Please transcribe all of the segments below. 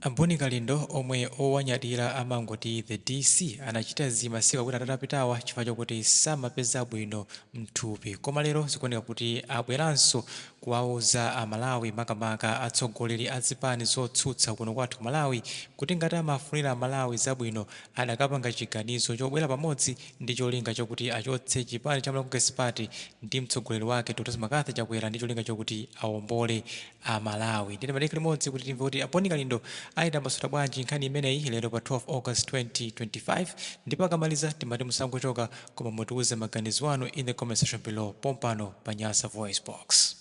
A Bon Kalindo omwe owanyadira amangoti The DC anachita izi masiku awiri atatu apitawa chifukwa chokuti samapeza bwino mthupi koma lero zikuoneka kuti abweranso kuwauza a Malawi makamaka atsogoleri a zipani zotsutsa kuno kwathu ku Malawi kuti ngati amafunira a Malawi zabwino adakapanga chiganizo chobwera pamodzi ndi cholinga chokuti achotse chipani cha Malawi Congress Party ndi mtsogoleri wake Dr McCarthy Chakwera ndi cholinga chokuti awombole a Malawi. Ndiye timadikira limodzi kuti timve kuti a Bon Kalindo ayitambasula bwanji nkhani imeneyi lero pa 12 August 2025 ndipo akamaliza timati musangochoka koma mutiuze maganizo anu in the comment section below pompano pa Nyasa Voice Box.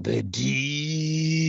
The DC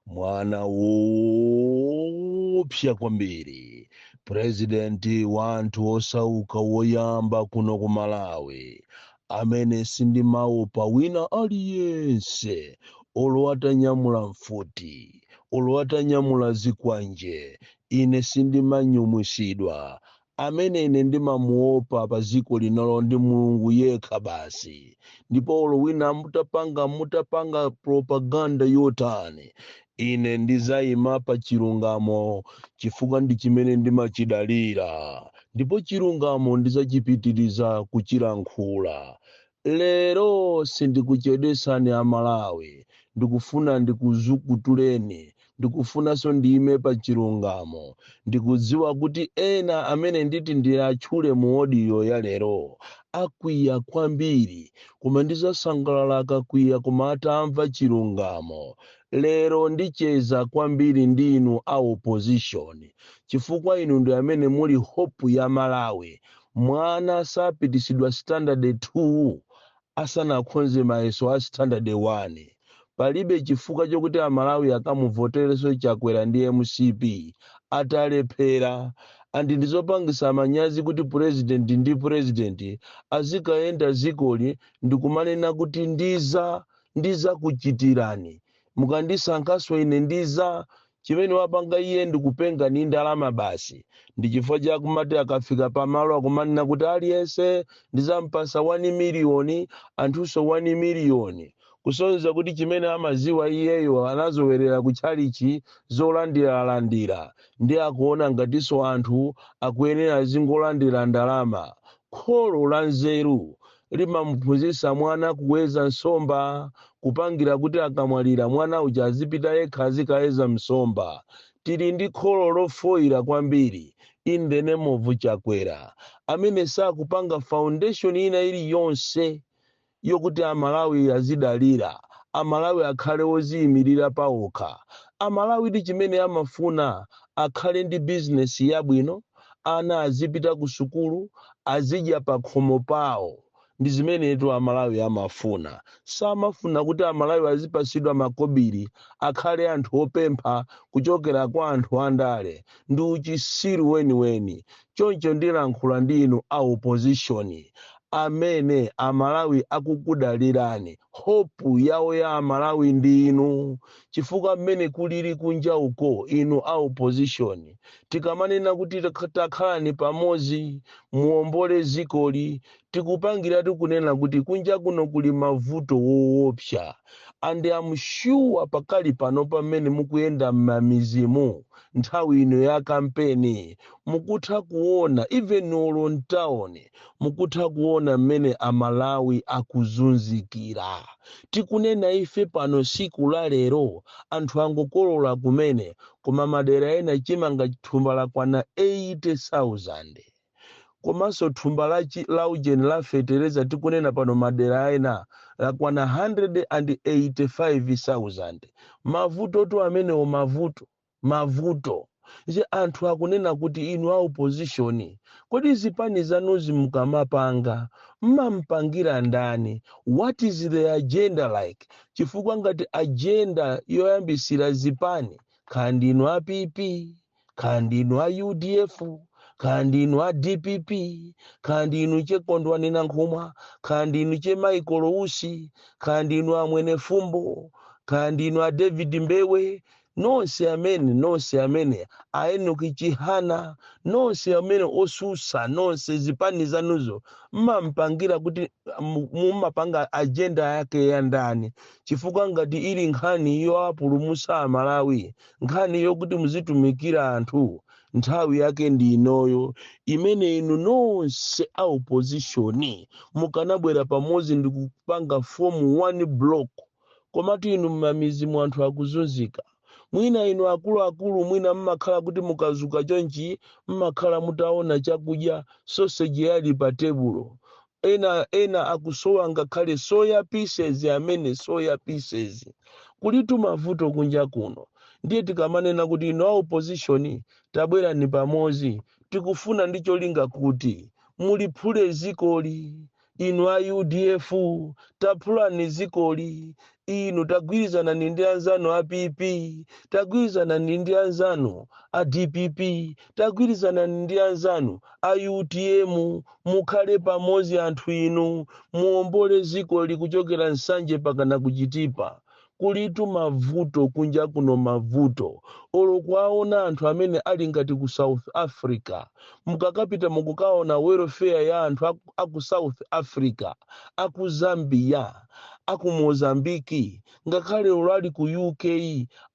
mwana woopsa kwambiri purezidenti wa anthu osauka woyamba kuno ku Malawi amene sindimaopa wina aliyense olo atanyamula mfuti olo atanyamula zikwanje ine sindimanyumwisidwa. Amene ine ndimamuopa pa dziko linolo ndi Mulungu yekha basi. Ndipo olo wina mutapanga propaganda yotani, ine ndizaima pa chilungamo chifukwa ndi chimene ndimachidalira. Ndipo chilungamo ndizachipitiriza kuchilankhula. Lero sindikuchedwesani a Malawi, ndikufuna ndikuzukutuleni, ndikufunanso ndiime pa chilungamo. Ndikudziwa kuti ena amene nditi ndiatchule mu audio ya lero akwiya kwambiri, koma ndizasangalala akakwiya koma atamva chilungamo. Lero ndicheza kwambiri ndi inu a opposition chifukwa inu ndi amene muli hope ya Malawi. Mwana sapitisidwa standard 2 asanakhonze mayeso a standard 1. Palibe chifukwa chokuti a Malawi akamuvoterenso Chakwera ndi mcp atalephera and ndizopangisa manyazi kuti president ndi president azikayenda zikoli ndikumanena kuti ndiza ndizakuchitirani mukandisankhaso ine ndiza. Chimene wapanga iye ndikupenga ndi ndalama basi. Ndi chifukwa chake akumati akafika pamalo akumanena kuti aliyense ndizampasa 1 miliyoni, anthunso 1 miliyoni. Kusonyeza kuti chimene amaziwa iyeyo anazowerera ku tchalitchi zolandiralandira ndiye akuona ngatinso anthu akuyenera azingolandira ndalama. Kholo lanzeru limamuphunzitsa mwana kuweza nsomba kupangira kuti akamwalira mwana uja azipita yekha azikaweza msomba. Tili ndi kholo lofoira kwambiri in the name of Chakwera amene sakupanga foundation ina iliyonse yokuti Amalawi azidalira, Amalawi akhale oziyimirira paokha. Amalawitu chimene amafuna akhale ndi business yabwino, ana azipita ku sukulu, azidya pakhomo pawo. Ndi zimenetu Amalawi amafuna. Samafuna kuti Amalawi azipasidwa makobiri, akhale anthu opempha kuchokera kwa anthu andale. Ndi uchisiru weniweni. Choncho ndilankhula ndi inu a opposition amene Amalawi akukudalirani. Hope yawo ya Amalawi ndi inu chifukwa mmene kulili kunja uko inu a opposition tikamanena kuti takhalani pamodzi muombole zikoli tikupangiratu kunena kuti kunja kuno kuli mavuto woopsa and I'm sure pakali pano pamene mukuyenda m'mamidzimu nthawi ino ya kampeni mukutha kuona even olo mtown mukutha kuona mmene Amalawi akuzunzikira. Tikunena ife pano siku la lero anthu angokolola kumene koma madera ena chimanga thumba lakwana 80,000. Komanso thumba la ujeni la fetereza tikunena pano madera ena lakwana 185,000. Mavutotu amenewo mavuto. Mavuto. Nje anthu akunena kuti inu a opposition kodi zipani zanuzi mukamapanga mmampangira ndani? What is the agenda like? Chifukwa ngati agenda yoyambisira zipani kaya ndinu a PP, kaya ndinu a UDF, kaya ndinu a DPP, kaya ndinu che Kondwani Nankhumwa, kaya ndinu che Michael Usi, kaya ndinu a Mwenefumbo, kaya ndinu a David Mbewe, Nonse amene, nonse amene a Enoch Chihana, nonse amene osusa, nonse zipani zanuzo mmampangira kuti mumapanga agenda yake ya ndani? Chifukwa ngati ili nkhani yoapulumusa Amalawi, nkhani yokuti muzitumikira anthu, nthawi yake ndi inoyo imene inu nonse a opposition mukanabwera pamodzi ndi kupanga form one block. Komatu inu, mmamizi mu anthu akuzunzika. Mwina inu akuluakulu, mwina mmakhala kuti mukazuka chonchi mmakhala mutaona chakudya, sausage yali pa tebulo. Ena ena akusowa ngakhale soya pieces amene, soya pieces. Kulitu mavuto kunja kuno. Ndiye tikamanena kuti inu a opposition tabwerani pamodzi, tikufuna ndi cholinga kuti muliphule zikoli. Inu a UDF, taphulani zikoli. Inu tagwirizanani ndi anzanu a PP, tagwirizanani ndi anzanu a DPP, tagwirizanani ndi anzanu a UTM, mukhale pamodzi anthu inu, muombole zikoli kuchokera Nsanje pakana kuchitipa. Kulitu mavuto kunja kuno, mavuto olo kwaona anthu amene ali ngati ku South Africa. Mukakapita mukukaona welfare ya anthu aku South Africa, aku Zambia, aku Mozambiki, ngakhale olo ali ku UK,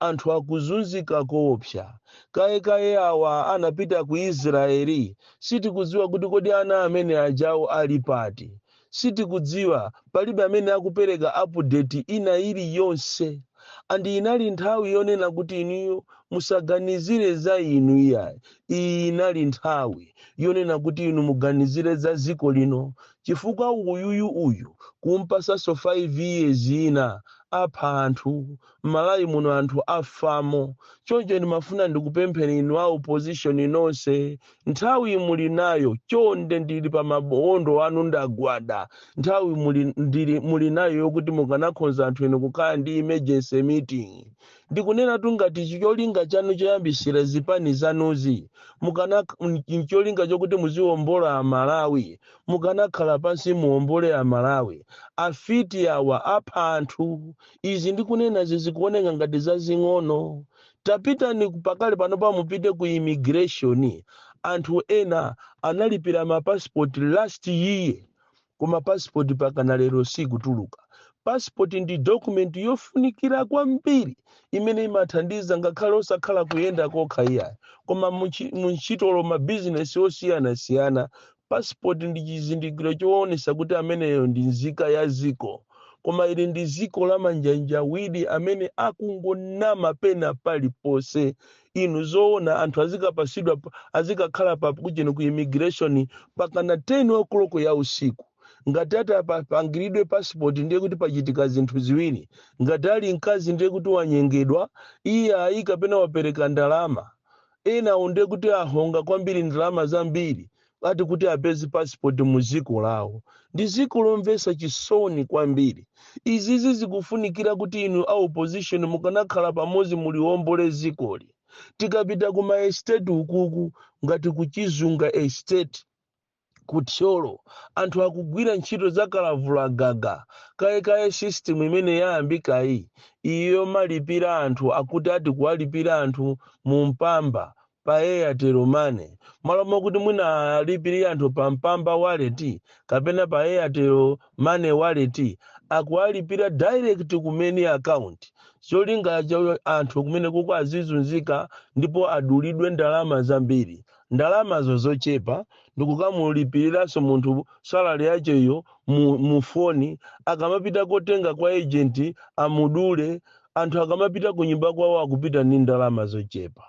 anthu akuzunzika koopsa. Kayekaye awa anapita ku Israeli, sitikudziwa kuti kodi ana amene ajawo ali pati. Sitikudziwa, palibe amene akupereka update ina iliyonse. And inali nthawi yonena kuti inuyo musaganizire za inu iyayi. Iyi inali nthawi yonena kuti inu muganizire za dziko lino, chifukwa uyuyu uyu kumpasanso 5 years ina, apha anthu m'Malawi muno, anthu afamo. Choncho ndimafuna ndikupempheni inu a opposition nonse, nthawi muli nayo. Chonde, ndili pa mabondo anu, ndagwada. Nthawi muli nayo yokuti mukanakhonza anthu inu kukhala ndi emergency meeting. Ndikunena tu ngati cholinga chanu choyambisira zipani zanuzi mukana cholinga chokuti muziwombola Amalawi, mukanakhala pansi muwombole Amalawi. Afiti awa apha anthu. Izi ndikunenazi zikuoneka ngati zazing'ono. Tapitani pakale panopa, mupite ku immigration. Anthu ena analipira mapasipoti last year, koma pasipoti pakana lero sikutuluka. Pasipoti ndi document yofunikira kwambiri imene imathandiza ngakhale osakhala kuyenda kokha iyayi, koma muntchitolo, mabizinesi osiyanasiyana. Pasipoti ndi chizindikiro choonesa kuti ameneyo ndi nzika ya ziko. Koma ili ndi ziko la manjanjawidi amene akungonama pena paliponse. Inu zoona, anthu azikapasidwa, azikakhala pa kuchino ku immigration pakana 10 o'clock ya usiku ngati ati apangiridwe passport? Ndiye kuti pachitika zinthu ziwiri: ngati ali mkazi, ndiye kuti wanyengedwa iye ayi, kapena wapereka ndalama. Ena ndiye kuti ahonga kwambiri, ndalama zambiri, ati kuti apeze passport mu ziko lawo. Ndi ziko lomvetsa chisoni kwambiri. Izizi zikufunikira kuti inu a opposition mukanakhala pamodzi, muliwombole zikoli. Tikapita ku ma estate ukuku, ngati kuchizunga Estate kuThyolo, anthu akugwira ntchito za kalavulagaga. Kayekaye system imene yayambikayi, iyo malipira anthu, akuti ati kuwalipira anthu mu Mpamba pa Airtel Money, malo mokuti mwina alipirire anthu pa Mpamba Wallet kapena pa Airtel Money wallet, akuwalipira direct kumene account. Cholinga cha anthu kumene kuko azizunzika ndipo adulidwe ndalama zambiri, ndalamazo zochepa, ndikukamulipiriranso munthu salary yacheyo mu foni. Akamapita kotenga kwa agent amudule. Anthu akamapita ku nyumba kwawo akupita ndi ndalama zochepa.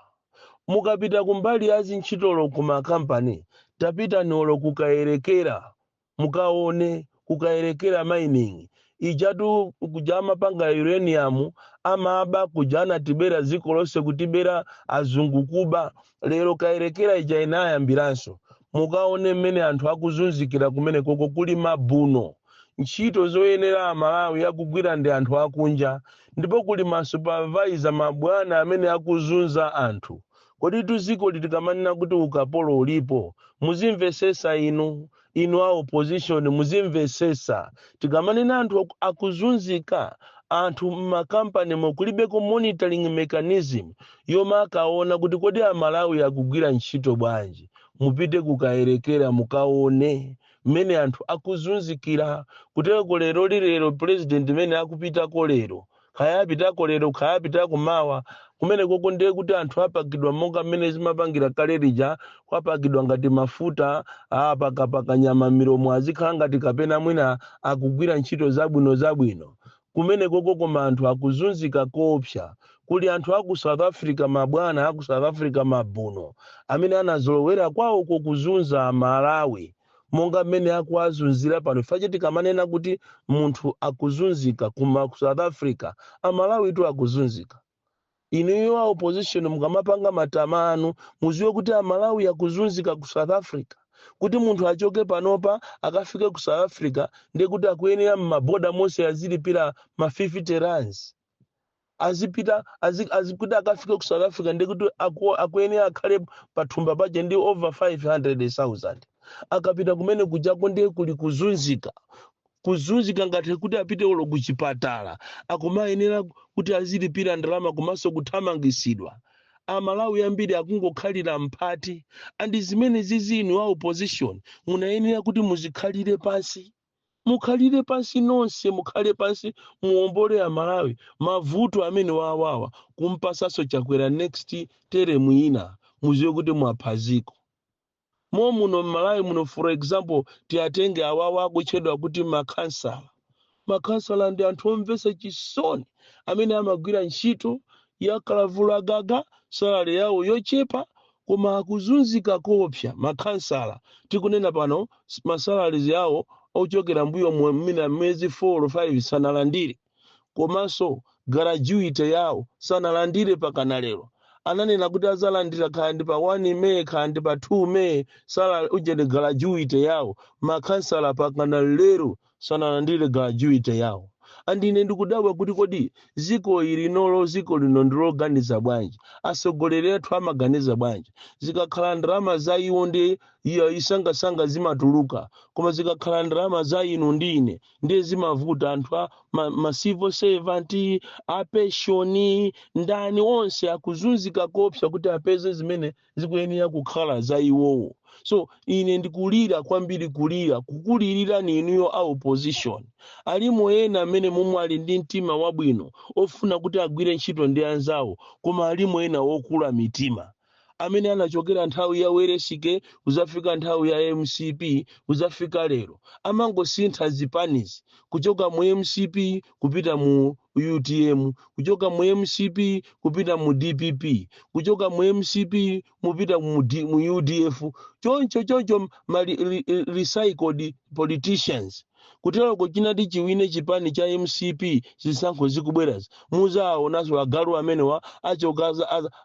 Mukapita kumbali ya zintchitolo ku makampani, tapita nolo kukayerekera, mukaone kukayerekera mining ijatu, kuja amapanga uranium, amaba kuja, anatibera dziko lonse, kutibera azungu, kuba. Lero kayerekera ija inayambiranso. Mukaone mmene anthu akuzunzikira kumene koko. Kuli mabuno, ntchito zoyenera Amalawi akugwira ndi anthu akunja, ndipo kuli masupervisor, mabwana amene akuzunza anthu. Kodi tuziko tikamanena kuti ukapolo ulipo, muzimvesesa inu. Inu a opposition, muzimvesesa tikamanena anthu akuzunzika. Anthu mmakampani mukulibeko monitoring mechanism yomwe akaona kuti kodi Amalawi akugwira ntchito bwanji. Mupite kukayerekera, mukaone mmene anthu akuzunzikira kuteko. Lero lilero president mmene akupitako lero, kaya apitako lero, kaya apitako mawa, kumene koko ndiye kuti anthu apakidwa monga mmene zimapangira kale lija, kwapakidwa ngati mafuta, apakapaka nyama milomo, azikhala ngati kapena mwina akugwira ntchito zabwino zabwino kumene koko. Koma anthu akuzunzika koopsa. Kuli anthu aku South Africa, mabwana aku South Africa, mabuno amene anazolowera kwawoko kuzunza Malawi monga mmene akuwazunzira pano. Fache tikamanena kuti munthu akuzunzika kuma ku South Africa, Amalawi tu akuzunzika. Inuyo a opposition, mukamapanga matama anu, muziwe kuti Amalawi akuzunzika ku South Africa. Kuti munthu achoke panopa akafike ku South Africa, ndiye kuti akuyenera m'maboda monse azilipira ma 50 rands. Azipita kuti akafike ku South Africa, ndiye kuti akuyenera akhale pathumba pache ndi over 500,000. Akapita kumene kujako, ndiye kuli kuzunzika, kuzunzika ngati kuti apite ulo kuchipatala akumayenera kuti azilipira ndalama, komanso kuthamangisidwa. Amalawi ambiri akungokhalira mphati. And zimene zizinu a opposition munayenera kuti muzikhalire pansi, mukhalire pansi nonse, mukhale pansi, muwombole Amalawi mavuto amene wawawa. Kumpasaso Chakwera next term ina, muziwe kuti mwaphaziko mo muno mMalawi muno. For example, tiyatenge awawa akutchedwa kuti makhansala. Makhansala ndi anthu omvetsa chisoni amene amagwira ntchito ya kalavula gaga, salary yawo yochepa, koma akuzunzika koopsa. Makhansala tikunena pano, ma salaries yawo ochokera mbuyo mwina mwezi 4 or 5 sanalandire, komanso gratuity yawo sanalandire pakana lero. Ananena kuti azalandira kaya ndi pa 1 May, kaya ndi pa 2 May, sala ujene gratuity yawo. Makhansala pakana lero sanalandire gratuity yawo. And ine ndikudabwa kuti kodi ziko ili nolo, ziko lino ndiloganiza bwanji? Atsogoleri athu amaganiza bwanji? Zikakhala ndalama za iwo ndi iyo isangasanga zimatuluka, koma zikakhala ndalama za inu ndi ine ndiye zimavuta. Anthu a ma civil servant, a pension, ndani, onse akuzunzika kopsa kuti apeze zimene zikuyenera kukhala za iwowo. So ine ndikulira kwambiri, kulira kukulirira ni inuyo a opposition. Alimo ena amene momwe ali ndi mtima wabwino ofuna kuti agwire ntchito ndi anzawo, koma alimo ena okula mitima amene anachokera nthawi ya Weresike kuzafika nthawi ya MCP kuzafika lero, amangosintha zipanizi kuchoka mu MCP kupita mu UTM, kuchoka mu MCP kupita mu DPP, kuchoka mu MCP mupita mu UDF, choncho choncho, ma recycled politicians. Kuteroko chinati chiwine chipani cha MCP, zisankho zikubwerazi muzaonanso agalu amenewa achoka,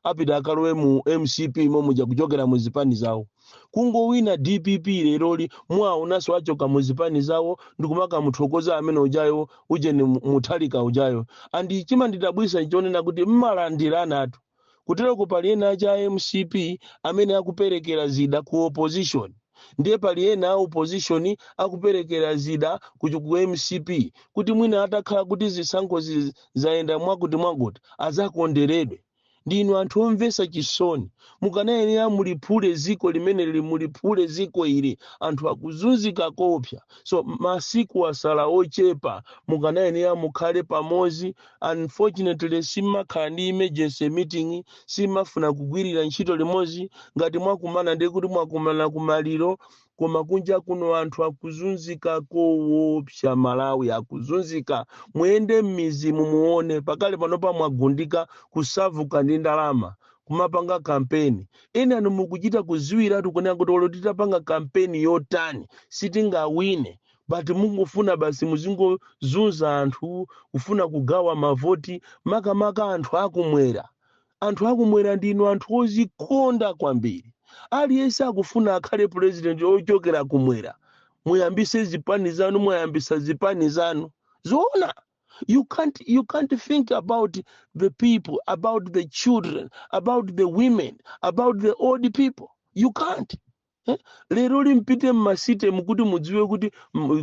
apita akalowe mu MCP momuja kuchokera mu zipani zawo. Kungowina DPP leroli, mwaonanso achoka mu zipani zawo ndikumakamuthokoza amene ujayo, ujeni Muthalika ujayo. And chimandidabwisa nchonena kuti mmalandiranatu. Kuteroko pali ena acha MCP amene akuperekera zida ku opposition, ndiye pali ena a opposition akuperekera zida ku MCP kuti mwina atakhala kuti zisankho zayenda mwakuti mwakuti azakonderedwe. Ndinu anthu omvetsa chisoni. Mukanayenera muliphule ziko limene lili, muliphule ziko ili, anthu akuzunzika kopsa. So masiku asala ochepa, mukanayenera mukhale pamodzi. Unfortunately, simakhala ndi emergency meeting, simafuna kugwirira ntchito limodzi. Ngati mwakumana, ndiye kuti mwakumana kumaliro. Koma kunja kuno anthu akuzunzika koopsa, Malawi akuzunzika. Muyende m'mizimu muone. Pakale panopa mwagundika kusavuka ndi ndalama kumapanga kampeni. Ena mukuchita kuziwiratu kunena kuti olo titapanga kampeni yotani sitingawine, but mungofuna basi muzingozunza anthu, kufuna kugawa mavoti, makamaka anthu akumwera. Anthu akumwera ndinu anthu ozikonda kwambiri. Aliyense akufuna akhale president ochokera kumwera. Muyambise zipani zanu, mwayambisa zipani zanu zoona. You can't think about the people, about the children, about the women, about the old people. You can't. Eh? Lero limpite mma city mukuti mudziwe kuti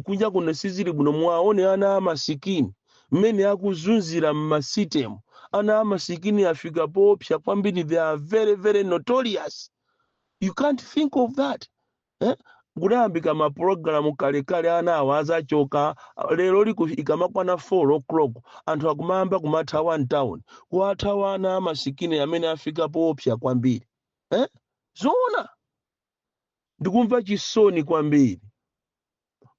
kunja kuno sizili bwino. Muwaone ana amasikini mmene akuzunzira mma city mu. Ana amasikini afika poopsa kwambiri. They are very very notorious. You can't think of that, eh? Kudayambika mapulogalamu kalekale, ana awo azachoka. Lero liku ikamakwana 4 o'clock, anthu akumayamba kumathawa mtown, kuwathawa ana amasikini amene afika poopsa kwambiri, eh? Zoona, ndikumva chisoni kwambiri.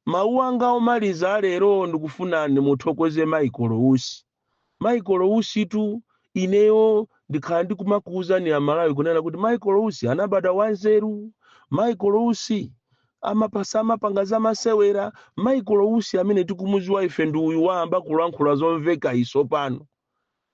Mawu anga omaliza alero, ndikufuna ndimuthokoze Michael Usi. Michael Usi tu, ineyo ndikhala ndikumakuwuzani Amalawi kunena kuti Michael Usi anabadwa wanzeru. Michael Usi amapasa amapanga zamasewera. Michael Usi amene tikumuziwa ife ndi uyu wayamba kulankhula zomveka iso pano.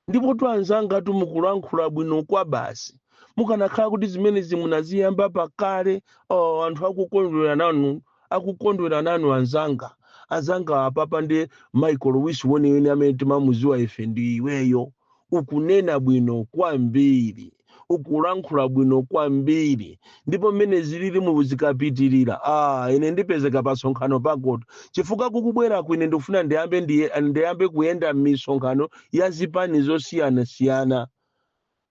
Ndipo tu anzanga tu, mukulankhula bwino kwa basi. Mukanakhala kuti zimenezi munaziyamba pakale, oh, anthu akukondwera nanu, akukondwera nanu anzanga. Anzanga, apapa ndi Michael Usi weniweni amene timamuziwa ife ndi iweyo. Ukunena bwino kwambiri, ukulankhula bwino kwambiri, ndipo mmene zilili muzikapitirira, ah, ine ndipezeka pa sonkhano pakoto, chifukwa kukubwera kwine ndikufuna ndiyambe kuyenda m'misonkhano ya zipani zosiyanasiyana,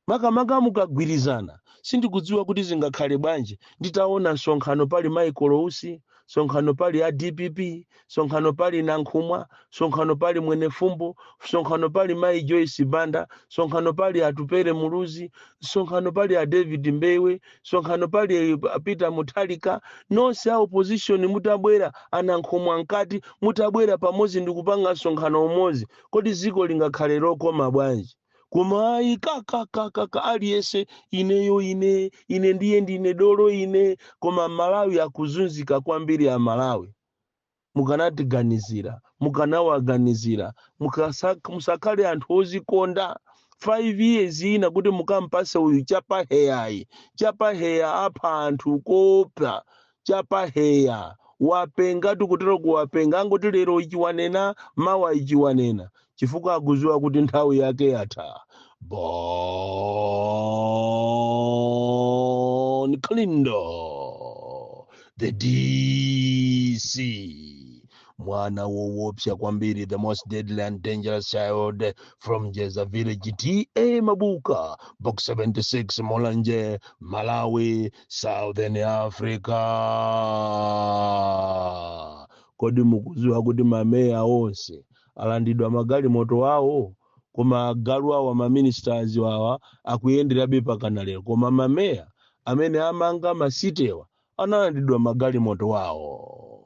makamaka mukagwirizana. Sindikudziwa kuti zingakhale bwanji nditaona msonkhano pali Michael Usi, sonkhano pali a DPP, sonkhano pali Nankhumwa, sonkhano pali Mwenefumbo, sonkhano pali Mai Joyce Banda, sonkhano pali Atupere Muluzi, sonkhano pali a David Mbewe, sonkhano pali Peter Mutharika, nonse a opposition mutabwera, aNankhumwa mkati, mutabwera pamodzi ndikupanga msonkhano umodzi, kodi dziko lingakhale lokoma bwanji? Koma ayi, kakakakaka, aliyense ineyo, ine, ine ndiye ndine dolo ine. Koma Malawi akuzunzika kwambiri. Amalawi, mukanatiganizira, mukanawaganizira, musakhale anthu ozikonda. 5 years ina kuti mukampase uyu chapaheyayi. Chapaheya apha anthu kopa. Chapaheya wapenga, tikutero kuwapenga. Angoti lero ichiwanena, mawa ichiwanena, chifukwa akuziwa kuti nthawi yake yatha. Bon Kalindo, the DC, mwana woopsa kwambiri, the most deadly and dangerous child from Jeza Village, TA Mabuka, Box 76, Mulanje, Malawi, Southern Africa. Kodi mukuziwa kuti mameya onse alandidwa magalimoto awo, koma agalu awa, ma ministers awa, akuyenderabe pakana lero? Koma mameya amene amanga ma city wa analandidwa magalimoto awo.